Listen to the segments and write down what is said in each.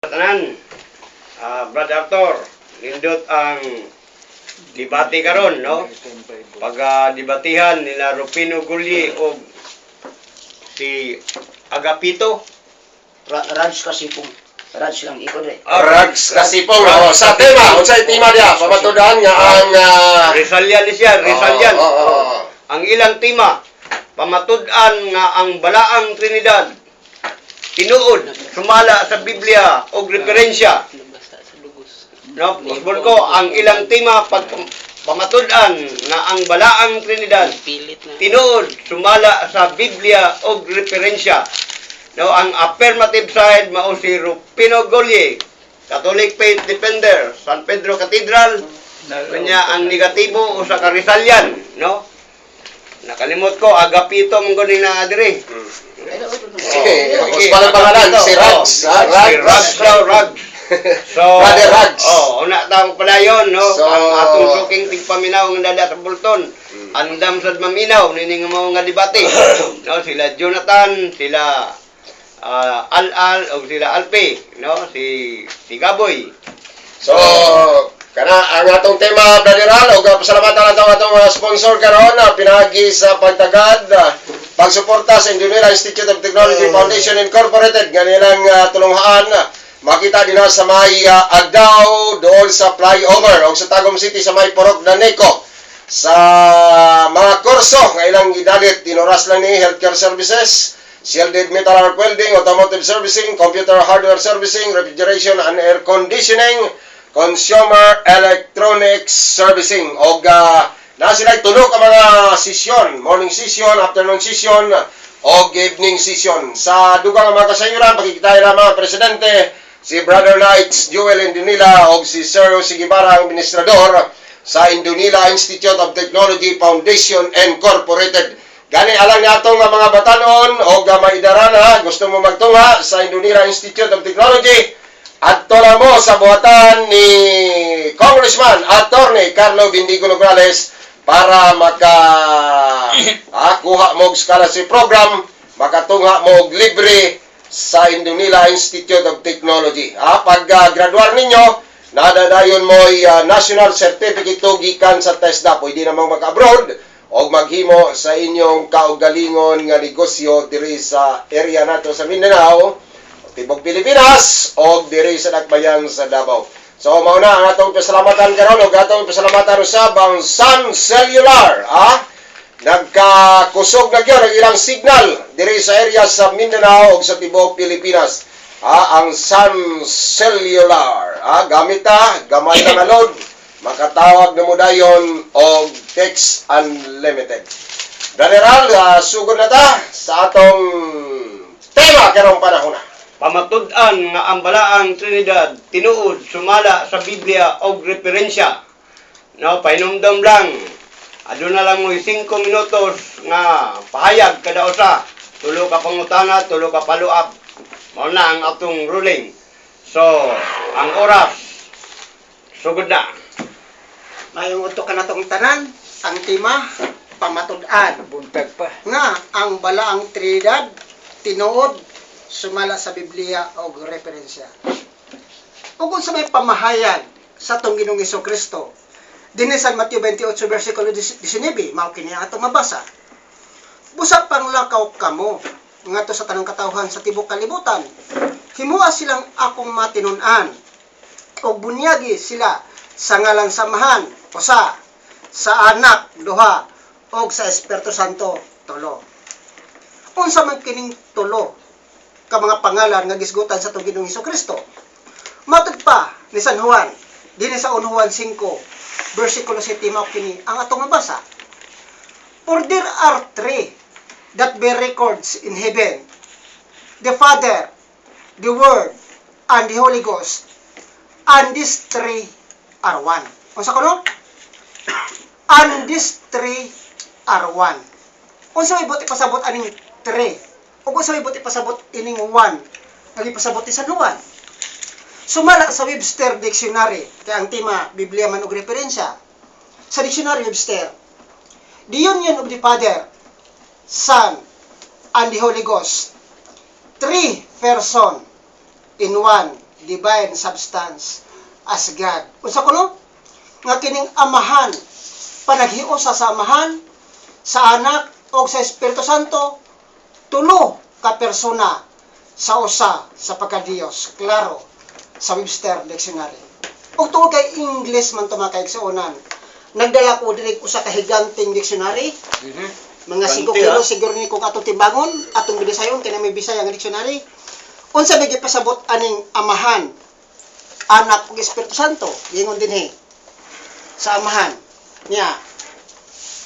Tanan. Brad Arthur, nindot ang debate karon, no? Pag debatihan nila Rufino Gulli o si Agapito. Raj kasi kung Raj lang ikaw dre. Rags Kasipong, oh, sa tema, unsay tema diya? Pamatudan nga ang Rizalian ni siya, Rizalian. Oo. Ang ilang tema, pamatud-an nga ang Balaang Trinidad tinuod sumala sa Biblia og referensya. No, usbon ko ang ilang tema pag pamatud-an nga ang Balaang Trinidad Pilit na. tinuod sumala sa Biblia og referensya. No, ang affirmative side mao si Rufino Golie, Catholic Faith Defender, San Pedro Cathedral. Kanya ang negatibo usa ka Rizalian, no? Nakalimot ko, Agapito mong gani na diri. Sige, uspa lang pangalan, si Rags, ha? Si Rags. Rags daw, Rags. So, Brother Rags. Oh, una ta pala yon, no? So, ang atong suking tigpaminaw nga dada sa Bulton. Andam sad maminaw nining mao nga debate. No, sila Jonathan, sila Al-Al o sila Alpe, no? Si si Gaboy. So, kana ang atong tema, Brother Al, ug pasalamatan nato ang atong sponsor karon pinaagi sa pagtagad, pagsuporta sa Indonesian Institute of Technology Foundation Incorporated nga nilang tulunghaan makita dinha sa may Agdao dool sa flyover og sa Tagum City sa may Porok Daneco sa mga kurso nga ilang gidalit tinoras lang ni healthcare services, shielded metal arc welding, automotive servicing, computer hardware servicing, refrigeration and air conditioning, consumer electronics servicing. Og na sila tulo ka mga session, morning session, afternoon session, og evening session. Sa dugang nga mga kasayuran, pakikitay lamang ang presidente, si Brother Knights Joel Indunila og si Sir Jose Guevara, ang administrador sa Indonila Institute of Technology Foundation Incorporated. Gani alang nato nga mga batanon o nga maidarana, gusto mo magtunga sa Indonila Institute of Technology, adto na mo sa buhatan ni Congressman Attorney Carlo Bendigo Nograles para maka kuha mo og scholarship program, makatunga mo og libre sa Indonila Institute of Technology. Pag graduar ninyo, nadadayon mo national certificate to gikan sa TESDA. Pwede na mo maka-abroad o maghimo sa inyong kaugalingon nga negosyo diri sa area nato sa Mindanao, tibok Pilipinas o diri sa Dakbayan sa Davao. So mao na ang atong pasalamatan karon ug atong pasalamatan usab ang Sun Cellular, ah? Nagkakusog na gyud ang ilang signal diri sa area sa Mindanao ug sa tibuok Pilipinas. Ang Sun Cellular. Gamit ta, gamay na nga load, makatawag na mo dayon og text unlimited. General, sugod na ta sa atong tema karong panahon na. Pamatud-an nga ang Balaang Trinidad tinuod sumala sa Biblia og referensya. No, pahinumdom lang. Aduna lang mo 5 minutos nga pahayag kada usa. Tulo ka pangutana, tulo ka follow-up. Mao na ang atong ruling. So, ang oras sugod na. Mayong udto kanatong tanan, ang tema pamatud-an Buntag pa. nga ang Balaang Trinidad tinuod sumala sa Biblia og referensya. Ug unsa may pamahayag sa atong Ginoong Kristo dinhi sa Mateo 28 versikulo 19, mao kini ang atong mabasa. "Busa panglakaw kamo ngadto sa tanang katawhan sa tibuok kalibutan. Himoa silang akong matinunan og bunyagi sila sa ngalan sa Amahan, usa, sa Anak, duha, og sa Espiritu Santo, tulo." Unsa man kining tulo ka mga pangalan nga gisgutan sa atong Ginoong Kristo? Matud pa ni San Juan, dinhi sa 1 Juan 5, versikulo 7, mao kini ang atong mabasa. "For there are three that bear records in heaven, the Father, the Word, and the Holy Ghost, and these three are one." Unsa kuno? "And these three are one." Unsa may buot ipasabot aning three? Ug unsa may buot ipasabot ining one nga gipasabot ni San Juan? Sumala sa Webster Dictionary, kay ang tema Biblia man og referensya. Sa Dictionary Webster, the union of the Father, Son, and the Holy Ghost, three person in one divine substance as God. Unsa kuno? Nga kining Amahan, panaghiusa sa Amahan, sa Anak o sa Espiritu Santo, tulo ka persona sa usa sa pagka-Diyos. Klaro sa Webster Dictionary. Ug tungod kay English man to, mga kaigsuonan, nagdala ko diri usa ka higanting dictionary. Mga 5 Ganti, kilo ah. siguro ni kung atong timbangon, atong binisayon kay na may Bisaya nga dictionary. Unsa may gipasabot aning Amahan, Anak ug Espiritu Santo? Giingon dinhi sa Amahan niya.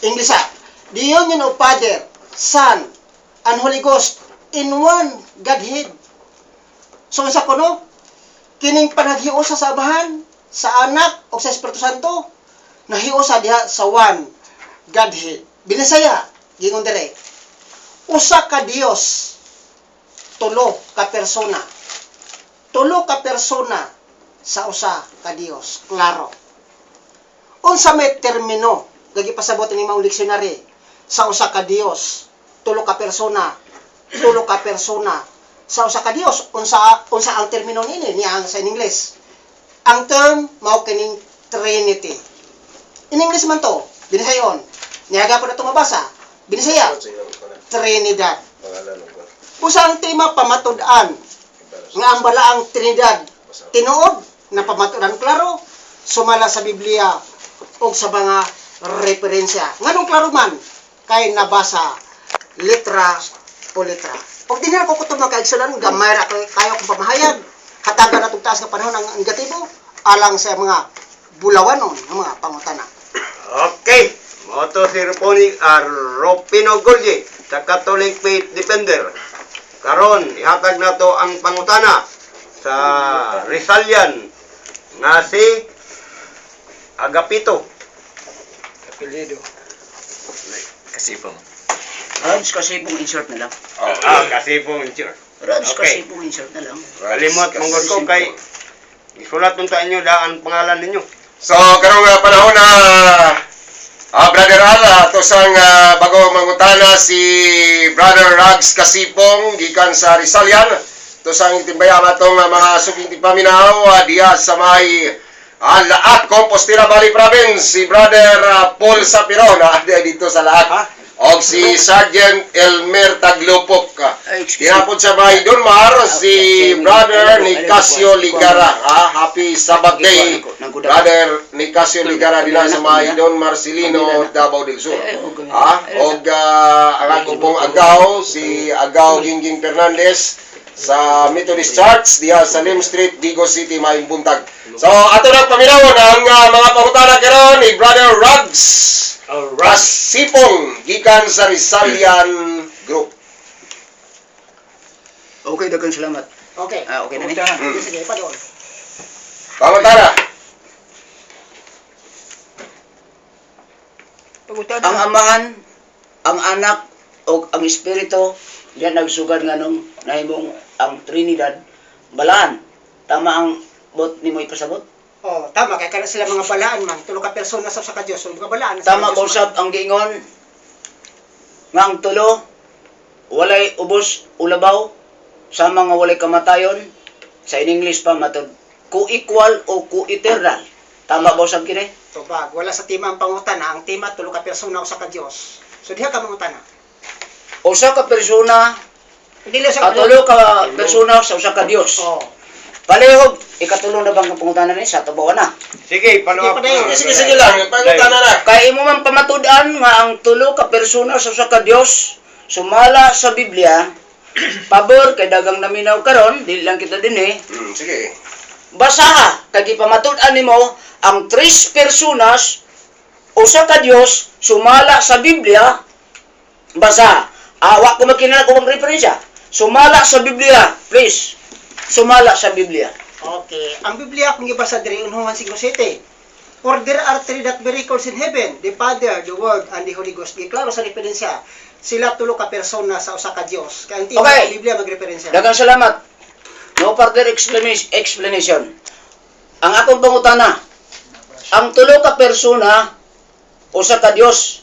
English ah. The union of Father, Son, and Holy Ghost in one Godhead. So unsa kuno? Kining panaghiusa sa Amahan, sa Anak ug sa Espiritu Santo nahiusa diha sa one Godhead. Binisaya, gingon dire. Usa ka Dios, tulo ka persona. Tulo ka persona sa usa ka Dios. Klaro. Unsa may termino gagi pasabot ni maong dictionary sa usa ka Dios, tulo ka persona, tulo ka persona sa usa ka Dios? Unsa unsa ang termino niini niya ang sa in English? Ang term mao kining Trinity. In English man to, binisayon. Niyaga po na ito mabasa. Binisaya, Trinidad. Usa ang tema, pamatud-an nga ang balaang Trinidad tinuod na pamatud-an klaro sumala sa Biblia o sa mga referensya. Nganong klaro man? Kay nabasa litra o litra. Og dinhi ko kutob, mga kaigsuonan, gamay ra kayo kung pamahayag. Hatagan natong taas nga panahon ang negatibo alang sa mga bulawanon nga mga pangutana. Okay. Mao to si Ruponi, Rupino Golgi sa Catholic Faith Defender. Karon, ihatag nato ang pangutana sa Rizalian nga si Agapito. Apelyido. Kasipong. Raj kasi pong insert na lang. Ah, kasi po sure. Raj Okay. kasi pong insert na lang. Kalimot mongod ko kay isulat unta inyo daan pangalan ninyo. So, karong panahon na Brother Al, to sang bago mangutana si Brother Rags Kasipong gikan sa Rizalian. To sang timbaya ang atong mga suking tigpaminaw diha sa may Laak, Compostela Valley Province, si Brother Paul Sapiron dito sa Laak. Ha? Og si Sergeant Elmer Taglupok. Ay, excuse me. Dinapod sa may Dunmar, si Brother Nicasio Ligara. Happy Sabbath day, Brother Nicasio Ligara dila sa may Don Marcelino, Davao del Sur. Og ang ako pong agaw, si Agaw Gingging Fernandez sa Methodist Church diha sa Lim Street, Digo City, maayong buntag. So ato nang paminawon ang mga pangutana karon ni Brother Rugs Kasipong gikan sa Rizalian Group. Okay, daghang salamat. Okay. Ah, okay na ni. Sige, pa doon. Pangutana. Ang Amahan, ang Anak o ang Espiritu diyan nagsugad nganong nahimong ang Trinidad balaan. Tama ang bot nimo ipasabot? Oh, tama kay kana sila mga balaan man, tulo ka persona sa usa ka Dios, so mga balaan sa Tama Diyos ba man. usab ang giingon nga ang tulo walay ubos ulabaw sa mga walay kamatayon, sa in English pa matod co-equal o co-eternal? Tama ba usab kini? Tubag, wala sa tema ang pangutana, ang tema tulo ka persona usa ka Dios. So diha ka mangutana. Usa ka persona Dili sa at tulo ka persona sa usa ka Dios. Oh. Palehog ikatulo na bang ang pangutana ni sa tubawan na? Sige, follow up. Sige, padayon. Sige, sige lang, pangutana na. Kay imo man pamatud-an nga ang tulo ka persona sa usa ka Dios sumala sa Biblia, pabor kay dagang naminaw karon, dili lang kita dinhi. Sige. Basaha kay gipamatud-an nimo ang tres personas usa ka Dios sumala sa Biblia. Basa. Awa ko makinala ko ang referensya. Sumala sa Biblia, please. Sumala sa Biblia. Okay. Ang Biblia kung gibasa diri unhuman 5:7. For there are three that be records in heaven, the Father, the Word, and the Holy Ghost. Giklaro sa referensya, sila tulo ka persona sa usa ka Dios. Kaya ang tema Okay. sa Biblia magreferensya. Daghang salamat. No further explanation. Ang akong pangutana, ang tulo ka persona usa ka Dios.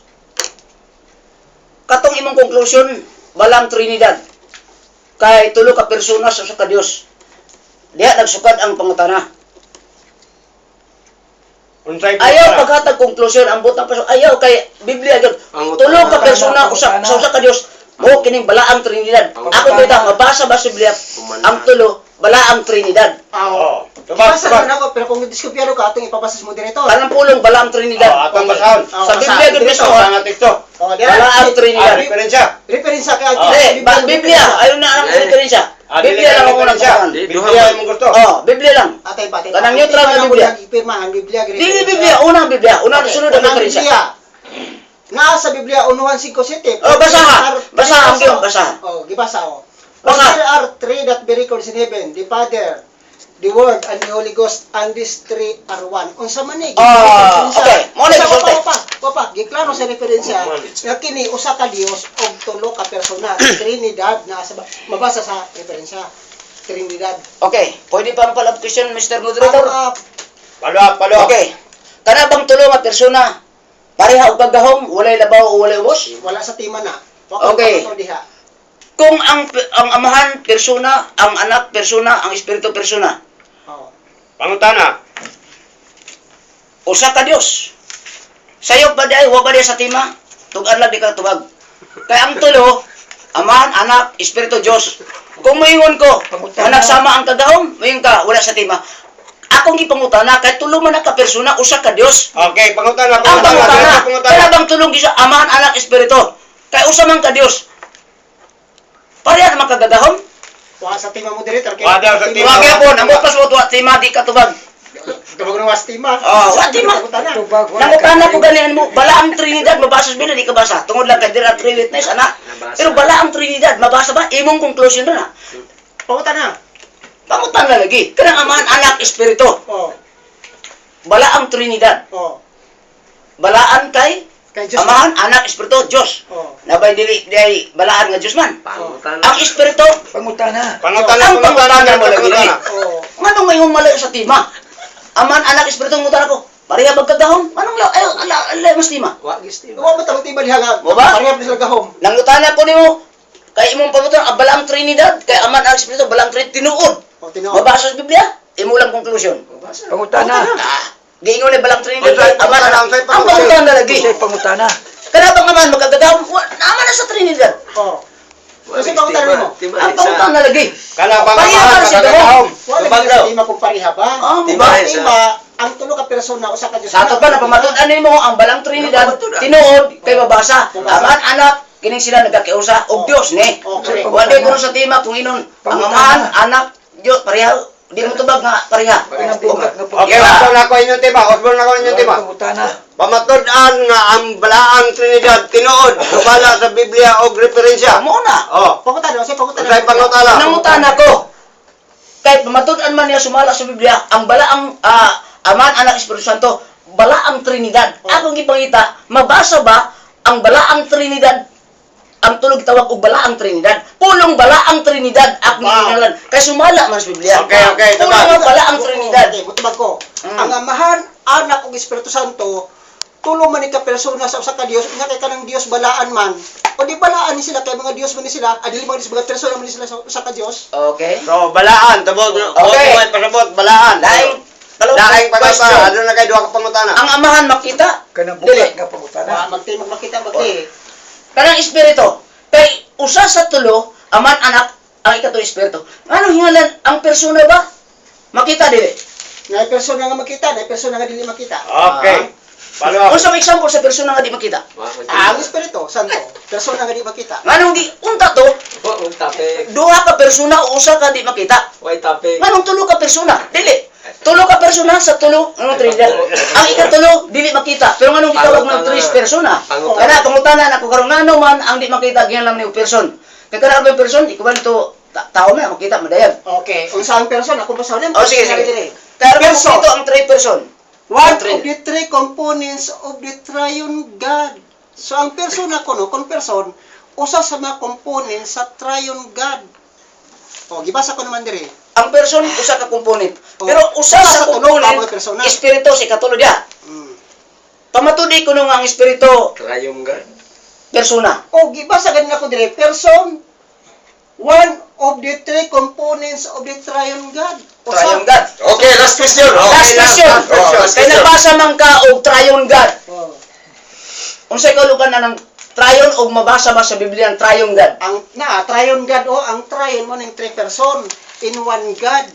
Katong imong conclusion, balang Trinidad. Kay tulo ka persona sa usa ka Dios. Diha nagsukad ang pangutana. Unsay Ayaw pangutana? paghatag konklusyon ang butang paso. Ayaw kay Biblia gyud. Pangutana. Tulo ka persona usa sa usa ka Dios mo kining balaang Trinidad. Ako kita mabasa ba sa Biblia ang tulo balaang Trinidad. Oo. Tubag, Basa tubag. na ako, pero kung diskupiyado ka, atong ipabasa sa moderator. Kanang pulong balaang Trinidad. Oh, atong basahon. Oh, Sa basa. Biblia gyud mismo. Sa nga teksto. Oh, diha. Balaang Trinidad. Ah, referensya. Referensya kay Oh. Eh, ba, Biblia, ayaw na ang Eh. referensya. Ah, dili Biblia ka lang ang unang referensya. pangalan. Di, Biblia imong gusto. Oh, Biblia lang. Atay pa, atay pa. Kanang neutral na Biblia. Pirma ang Biblia. Dili Biblia, unang Biblia, unang sunod ang Unang referensya. Biblia. Naa sa Biblia 1:57. Oh, basaha. Basaha ang Diyon, basaha. Oh, gibasa oh. Basaha. There are three that be records in heaven, the Father, the Word, and the Holy Ghost, and these three are one. Unsa man ni? Ah, okay. Mo na Usa gisulti. pa, pa, pa, pa, giklaro sa referensya nga kini usa ka Dios og tulo ka persona, Trinidad na sa mabasa sa referensya. Trinidad. Okay, pwede pa ang follow-up question, Mr. Moderator? Ang, Follow up, follow up. Okay. Kana bang tulo nga persona pareha og paggahom, walay labaw o walay ubos? wala sa tema na. Wa ko Okay. patuloy diha. Kung ang amahan persona, ang anak persona, ang espiritu persona, Oh. Pangutana. usa ka Dios. Sayo ba di ay wa ba di sa tima? Tug-an lang di ka tubag. Kay ang tulo, amahan, anak, espiritu Dios. Kung moingon ko, nga nagsama ang kagahom, moingon ka wala sa tima. Akong gipangutana kay tulo man na ka persona, usa ka Dios. Okay, pangutana, Ang pangutana, pangutana, pangutana. kaya bang tulong gisa amahan, anak, espiritu? Kay usa man ka Dios. Pareha naman kagagahom. Wa sa tema, moderator. Kay Wa daw sa tema. Wa kaya po, namupas mo tuwa tima di ka tubag. Tubag na wa sa tema. Oh, wa tema. Nangutana ko ganihan mo, bala ang Trinidad, mabasa sa Biblia, di ka basa. Tungod lang kay there are three witness, anak. Nabasa. Pero bala ang Trinidad, mabasa ba? Imong conclusion na. Pangutana. Pangutana lagi. Kanang amahan, anak, espiritu. Oh, Bala ang Trinidad. oh. Balaan kay Kay Diyos. amahan, anak, espiritu, Diyos. Oh. Nabay dili di ay balaan nga Diyos man. Pangutana. Ang espiritu, Pangutana, Ang pangutana, pangutana mo lagi. pangutana. Oh. Ngano ngayon malayo sa tima? Aman, anak, espiritu, ngutan ako. Pareha magkagahom? Anong la, ay, ala, ala, mas tima? Wa gisti. Wa ba tawag tema diha nga? Wa ba? Pareha pa sila gahom. Nangutana ko nimo, kay imong pangutan, ang balaang Trinidad, kay aman, anak, espiritu, balaang Trinidad, tinuod. Oh, tinuod. Mabasa sa Biblia, imo lang conclusion. Pangutana. Ah, giingon ni balaang Trinidad, Unsay kay aman, pangutana, anak, unsay ang pangutana? pangutana lagi. Unsay pangutana? Kana bang aman magkagahom? Naman na sa Trinidad. Oh. Unsay pangutana nimo? Ang pangutana lagi. Kana bang Pareha amahan, man sa magkagahom? Wa Tubag lagi daw. sa tema kung pareha ba? Ah, mo Tema, ba? tema, ang tulo ka persona usa ka Dios. Sa ato pa, napamatud-an nimo ang balang Trinidad, tinuod kay mabasa. Aman, anak, kining sila nagkakiusa og Dios ni. Okay. Wa di kuno sa tema kung inon ang amahan, anak, Dios pareha di mo tubag nga pareha. Kanang bugat nga Okay, Yeah. Osborne ako inyong tema. Osborne ako inyong tema. Pangutana. Pamatud-an nga ang balaang Trinidad tinuod sumala sa Biblia og referensya. Mo na. Oh, Pangutana, unsay pangutana? unsay pangutana? Nangutana ko. Kay pamatud-an man niya sumala sa Biblia ang balaang Aman, Anak, Espiritu Santo, balaang Trinidad. Akong gipangita, mabasa ba ang balaang Trinidad? Ang tulog tawag og balaang Trinidad. Pulong balaang Trinidad akong Wow. gingalan. Kay sumala man sa Biblia. Okay, Pulong tama. ang balaang Trinidad. Okay, mutubag ko. Mm. Ang Amahan, Anak ug Espiritu Santo tulo man ni ka persona sa usa ka Dios, nga kay kanang Dios balaan man. O di balaan ni sila kay mga Dios man ni sila, adili mga Dios mga persona man ni sila sa usa ka Dios. Okay. So, balaan, tabog, Okay. okay. Pasabot, balaan. Laing Laing question. pangutana, aduna kay duha ka pangutana. Ang amahan makita. Kanang Dili. bugat nga pangutana. Wa magtimag makita magti. Kanang espiritu. Kay usa sa tulo, aman, anak, ang ikatulong espiritu. Anong hingalan ang persona ba? Makita dili. Na persona nga makita, na persona nga dili makita. Okay. Follow up. Unsa may example sa persona nga di makita? Ah, ang Espiritu Santo, persona nga di makita. Nganong di unta to, Wa un topic. duha ka persona o usa ka di makita. Way topic. Nganong tulo ka persona? Dili. Tulo ka persona sa tulo ng Trinidad. Ang ikatulo dili makita. Pero nganong gitawag ng tres persona? Pangutana. Kana pangutana nako karon ngano man ang di makita gihalam ni person. Kay kana ang person ikuan to tao na makita madayag. Okay, unsa ang persona kung basahon Oh, sige, sige. Kaya Person. ito ang three person. One Three. of the three components of the triune God. So ang persona kuno, kung person, usa sa mga components sa triune God. O, gibasa ko naman dire. Ang person usa ka component. Oh. Pero usa Usa sa sa tulo ka component mga persona. espiritu sa ikatulo diha. Pamatudi kuno nga ang espiritu Trayong God. persona. O, gibasa ganin ako dire, person, one of the three components of the triune God. Usa. Triune God. Okay, last question. Oh. Last question. Oh, last Kay question. nagbasa man ka og triune God. Oh. Unsay kahulugan na ng triune og mabasa ba sa Biblia ang triune God? Ang na triune God, oh, ang triune mo ning three person in one God.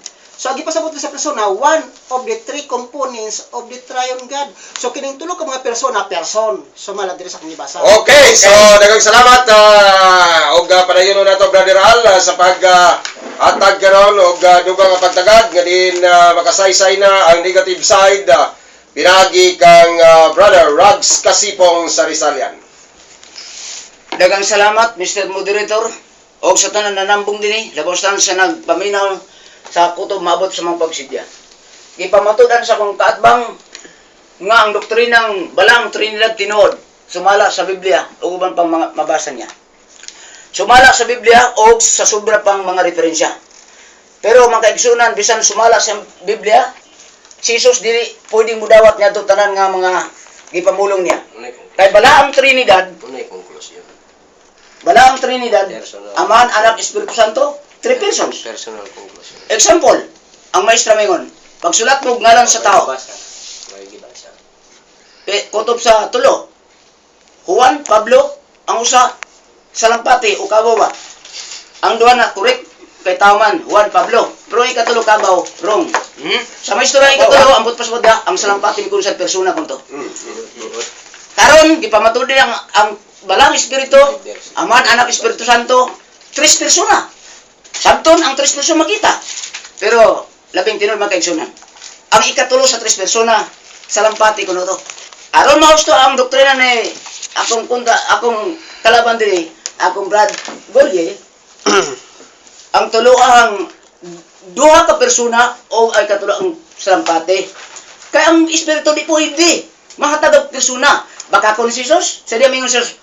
So ang gipasabot sa persona, one of the three components of the triune God. So kining tulo ka mga persona, person. Sumala diri sa akong gibasa. Okay, so daghang salamat og padayon nato, Brother Al, sa pag atag karon og dugang nga pagtagad nga din makasaysay na ang negative side pinaagi kang Brother Rags Kasipong sa Rizalian. Daghang salamat, Mr. Moderator. Og sa tanan nanambong dinhi, labaw sa tanan sa nagpaminaw sa kutob maabot sa mga pagsidya. Gipamatud-an sa akong kaatbang nga ang doktrinang Balaang Trinidad tinuod sumala sa Biblia ug uban pang mga mabasa niya. Sumala sa Biblia o sa sobra pang mga referensya. Pero mga kaigsunan, bisan sumala sa Biblia, si Jesus dili pwedeng mudawat niya tanan nga mga gipamulong niya. Kay Balaang Trinidad, Unay conclusion. Balaang Trinidad, Personal. Amahan, Anak, Espiritu Santo, three persons. Personal conclusion. Example, ang maestra mingon, pagsulat mo og ngalan sa tao, Gibasa. May gibasa. eh, kutob sa tulo, Juan, Pablo, ang usa, salampati o kabaw ba? Ang duha na correct kay tao man, Juan Pablo. Pero ang ikatulo kabaw, wrong. Sa maestra ang ikatulo, ang putpas ang salampati kung sa persona kun to. Karon gipamatud ang Balang Espiritu, Amahan, Anak, Espiritu Santo, tres persona. Sabton ang tres persona makita. Pero labing tinuod, mga kaigsunan. Ang ikatulo sa tres persona, salampati kuno to. Aron mahusto ang doktrina ni akong kunta, akong kalaban dinhi, akong Brad Golye, ang tulo ang duha ka persona o ay katulo ang salampati. Kaya ang espiritu di pwede mahatag og persona. Baka kun si Jesus, sa diya mingon si Jesus,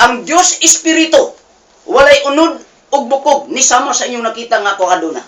ang Dios espiritu, walay unod ug bukog ni sama sa inyong nakita nga ako aduna.